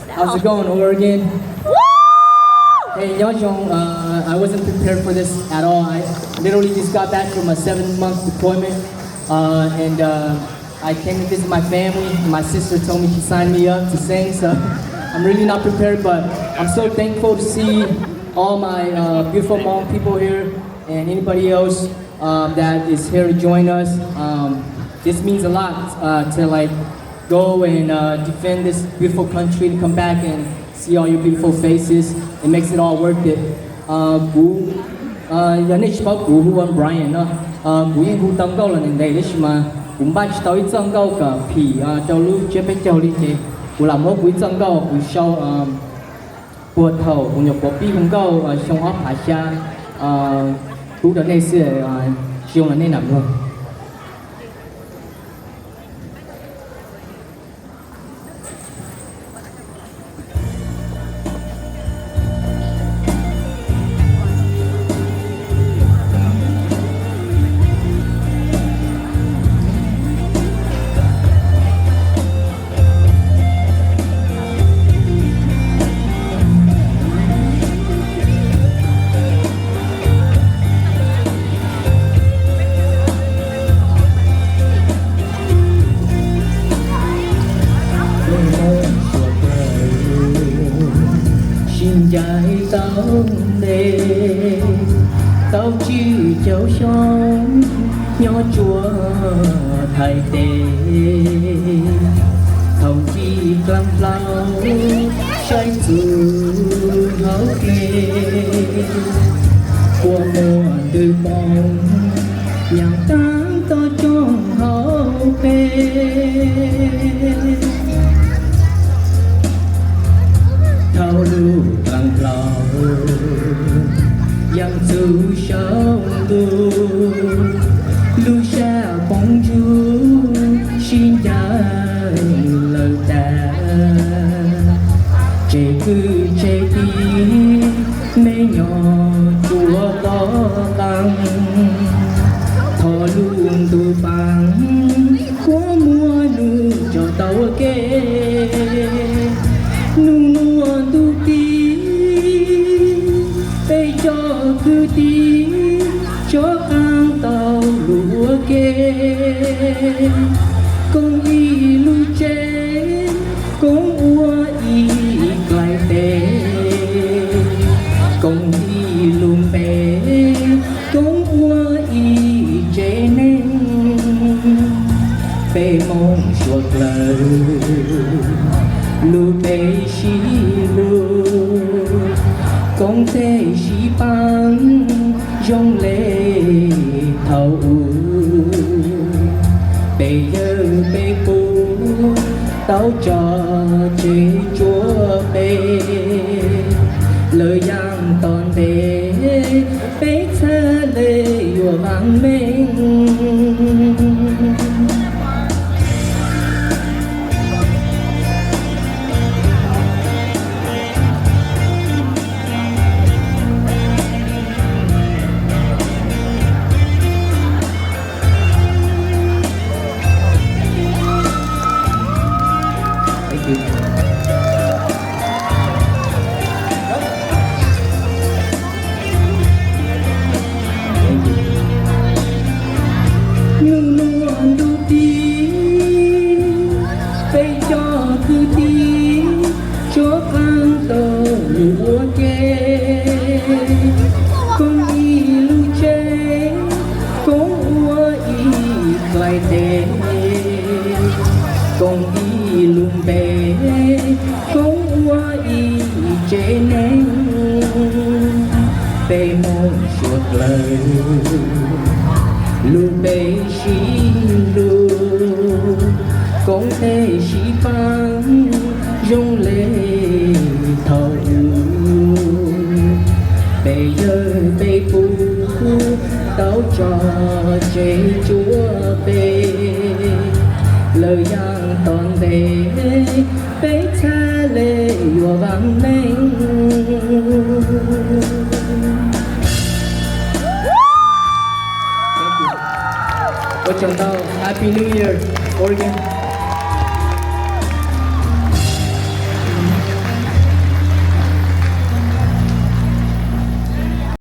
How's it going, Oregon? Hey, nyob zoo, uh, I wasn't prepared for this at all. I literally just got back from a seven-month deployment, uh, and uh, I came to visit my family. And my sister told me she signed me up to sing, so I'm really not prepared, but I'm so thankful to see all my uh, beautiful Hmong people here and anybody else um, that is here to join us. Um, this means a lot uh, to like go and uh, defend this beautiful country, to come back and see all your beautiful faces. It makes it all worth it. Uh, kuv uh, yog nej tsis paub kuv hu ua Brian no. Uh, kuv yeej hu tau nkauj los ntev ntev tab sis mas kuv npaj tsis tau ib txoj nkauj kom phim uh, rau lub tsiab peb caug li ces kuv lam muab kuv ib txoj nkauj kuv sau uh, puag thaum kuv nyuam qhuav pib hu nkauj xyoo ob phav xya, pub rau nej xwb, tsis zoo los nej nam luag. Sib ncaim tau ntev, tau tsib caug xyoo nyob tsuas thaij tes. Thaum ncig dlaag hlau saib txug hauv dlej, kua muag ntws poob nyaam taag toj roog hauv peg. Thaum lug dlaag hlau yaam txug saum ntuj, lub sab poob ntsug sib ncaim lawm tag. Tseg kwv tseg tij, mej nyob tsuas loj qaab. Thov lub ntuj paab, kua muag nug tso tau ua ke. Nub nuav ntuj tiv, peb cov kwv tij tso qaab tau lug ua ke. Koom ib lub tsev, koom ua ib nqlaij teb, koom ib lub npe, koom ua ib tsev neeg. Peb Moob suav dlawg, lub npe sib lug, koom tes sib paab zoo le thaum ub. Peb yawg peb pug tau tso tseg tsuab peb, lawm yaam tom ntej peb txhad le yuav vaam meej. Nub nuav ntuj tiv, peb cov kwv tij tso qaab tau lug ua ke, koom ib lub tsev, koom ua ib nqlaij teb, koom ib lub npe, koom ua ib tsev neeg. Peb Moob suav dlawg, lub npe sib lug, koom tes sib paab zoo le thaum ub. Peb yawg peb pug tau tso tseg tsuab peb, lawm yaam tom ntej peb txhad le yuav vaam meej. Ua tsaug ntau. Happy New Year, Oregon.